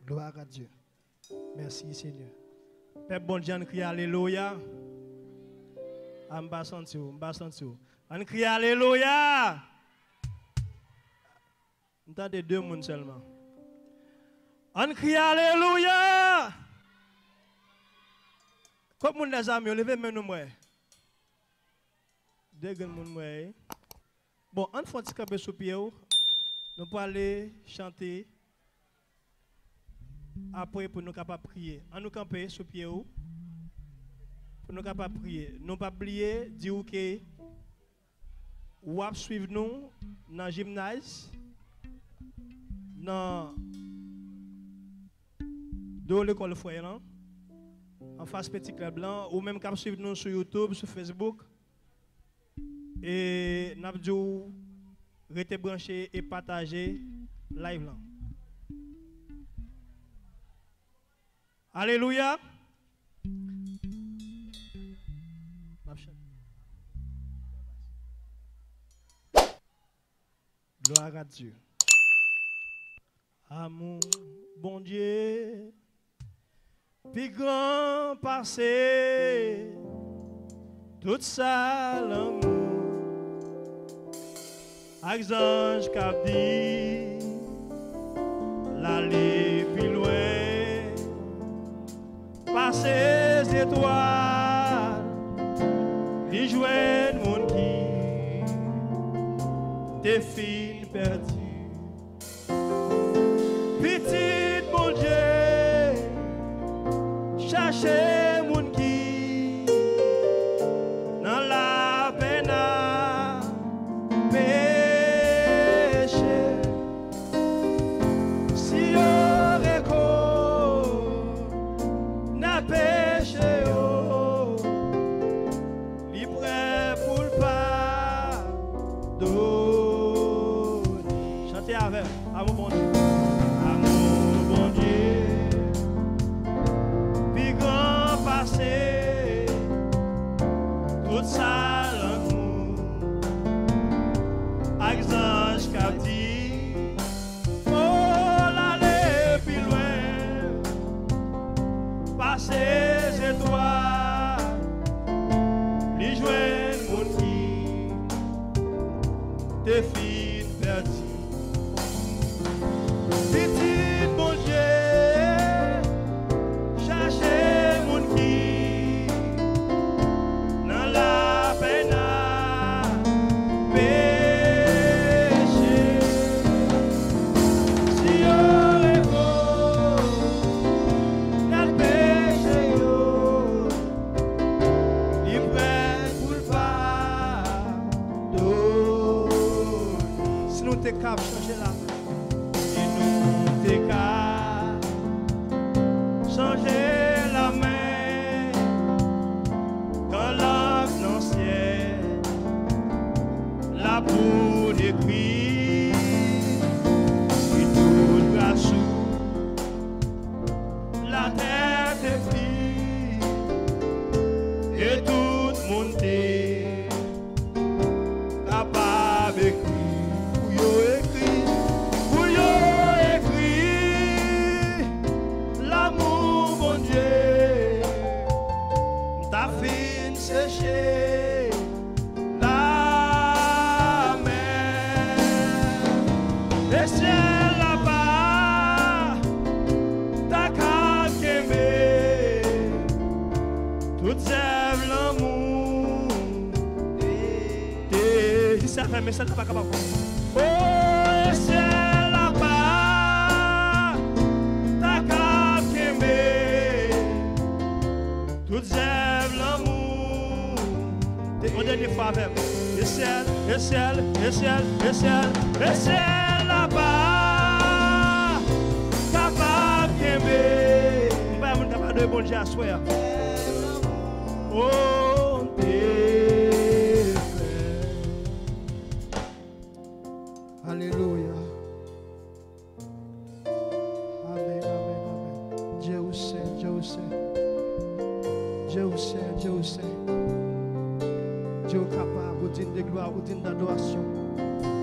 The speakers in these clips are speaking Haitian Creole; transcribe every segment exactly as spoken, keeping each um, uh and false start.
Gloire à Dieu. Mèsi, Senyè. Pèp Bondye, ann kriye alelouya. A, m pa santi w, m pa santi w. Ann kriye alelouya. M tande de moun sèlman. Ann kriye alelouya. Kot moun Lèzami yo? Leve men nou m wè. De grenn moun m wè. Bon, ann fè yon ti kanpe sou pye w. Nou prale chante. Apre, pou nou kapab priye. Ann nou kanpe sou pye w. Pou nou kapab priye. Nou p ap bliye di w ke w ap swiv nou nan jimnaz, nan do lekòl frè lan, anfas Peti Klèb lan, ou menm k ap swiv nou sou YouTube, sou Facebook. E n ap di w rete branche e pataje live lan. Alelouya. M ap chante. Gloire à Dieu. Amou Bondye pi gran pase tout sa lanmou ak zanj k ap di l ale pi lwen pase zetwal, li jwenn moun ki te fin pèdi. Pitit Bondye chache moun ki nan lapenn ak peche. Si yo rekonèt peche yo, li prè pou l padone. Chante avè m. Amou Bondye. Amou Bondye pi gran pase tout sa lanmou ak zanj k ap di l ale pi lwen pase zetwal, li jwenn moun ki te fin pèdi. Pitit Bondye chache moun ki nan lapenn ak peche. Si yo rekonèt peche yo, li prè pou l padone. Si nou te kab chanje lamen. Si nou te ka chanje lamen, kan lang nan syèl la pou n ekri, si tout bra sou latè te fri, e tout moun te kapab ekri, pou yo ekri, pou yo ekri, lanmou Bondye m ta fin seche lamè. E syèl la pa ta ka kenbe tout zèv lanmou. Te jis a fèmen sèl pa kapab. O, e syèl la pa ta ka kenbe Tout zèv lanmou. Yon dènye fwa avè m. E sèl, e sèl, e sèl, e sèl, e sèl la pa kapab kenbe. M pa moun kapab de Bondye aswè a. Oh, te fè. Alelouya. Amen, amen, amen. Dieu ou saint, Dieu ou saint. Dieu ou saint, Dieu ou saint. Dieu ou kapab, ou digne de gloire, ou digne d'adoration,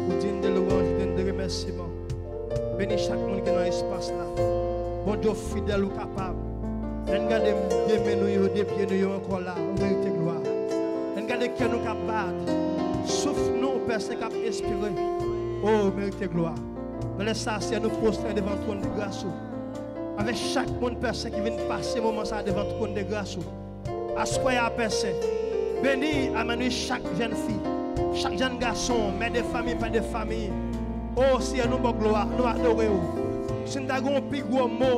ou digne de louange, ou digne de remerciement. Beni chak moun ki nan espas la. Bondye ou fidèl, ou kapab. Lè n gade de men nou yo, de pye nou yo ankò la, ou merite glwa. Lè n gade kè nou k ap bat, souf nou, pèse k ap espire. Oh, ou merite glwa. Nan lè sa, Seyè, nou pwostène devan twòn de gras ou. Avèk chak moun, pèse, ki vin pase moman sa devan twòn de gras ou. Aswè a, pèse, beni, amène chak jèn fi, chak jèn gason, mè de fanmi, pè de fanmi. O Seyè, nou ba w glwa, nou adore w. Si n ta gen yon pi gwo mo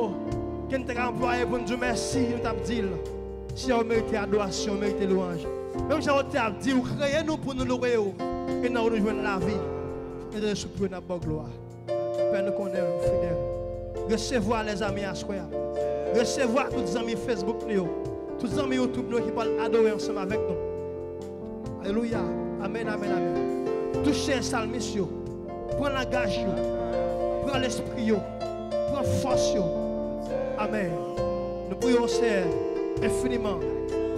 ke n te ka anplwaye pou n di w mèsi, nou t ap di l. Seyè, ou merite adorasyon, ou merite lwanj. Menm jan w te ap di, ou kreye nou pou nou louwe w. E nan ou nou jwenn lavi. E nan sou pye n ap ba w glwa. Pè, nou konnen ou fidèl. Resevwa lèzanmi aswè a. Resevwa tout zanmi Facebook nou yo. Tout zanmi YouTube nou yo ki pral adore ansanm avèk nou. Alelouya. Amèn, amèn, amèn. Touche salmis yo. Pran langaj yo. Pran lespri yo. Pran fòs yo. Amèn. Nou priye w, Seyè, enfiniman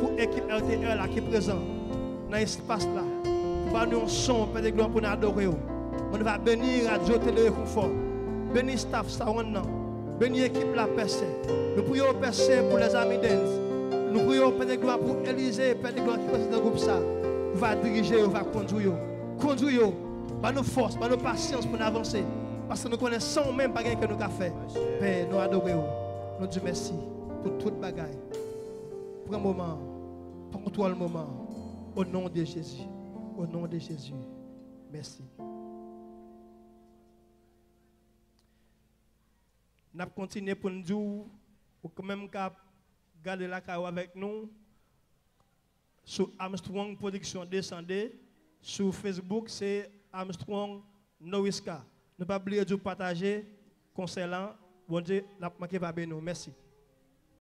pou ekip R T R la ki prezan nan espas la. Pou ba nou yon son, Pè de glwa, pou n adore w. Mwen va beni radyo Tele Rekonfò. Beni staff Sawann nan. Beni ekip la, Pè Sen. Nou priye w, Pè Sen, pou lèzanmi Dens. Nou priye w, Pè de glwa, pou Elize, Pè de glwa, ki prezan nan gwoup sa. Ou va dirije yo, ou va kondwi yo. Kondwi yo. Ba nou fòs, ba nou pasyans pou n avanse. Paske nou konnen san ou menm pa gen ke nou ka fè. Pè, nou adore w. Nou di mèsi pou tout bagay. Pran moman an. Pran kontwòl moman an. Au nom de Jésus. Au nom de Jésus. Mèsi. N ap kontinye pou n di w, ou menm k ap gade lakay ou avèk nou, sou Armstrong Production deux cent deux, sou Facebook, se Armstrong Noriska. Nou pa bliye di w pataje konsèy la, Bondye n ap manke pa beni w. Mèsi.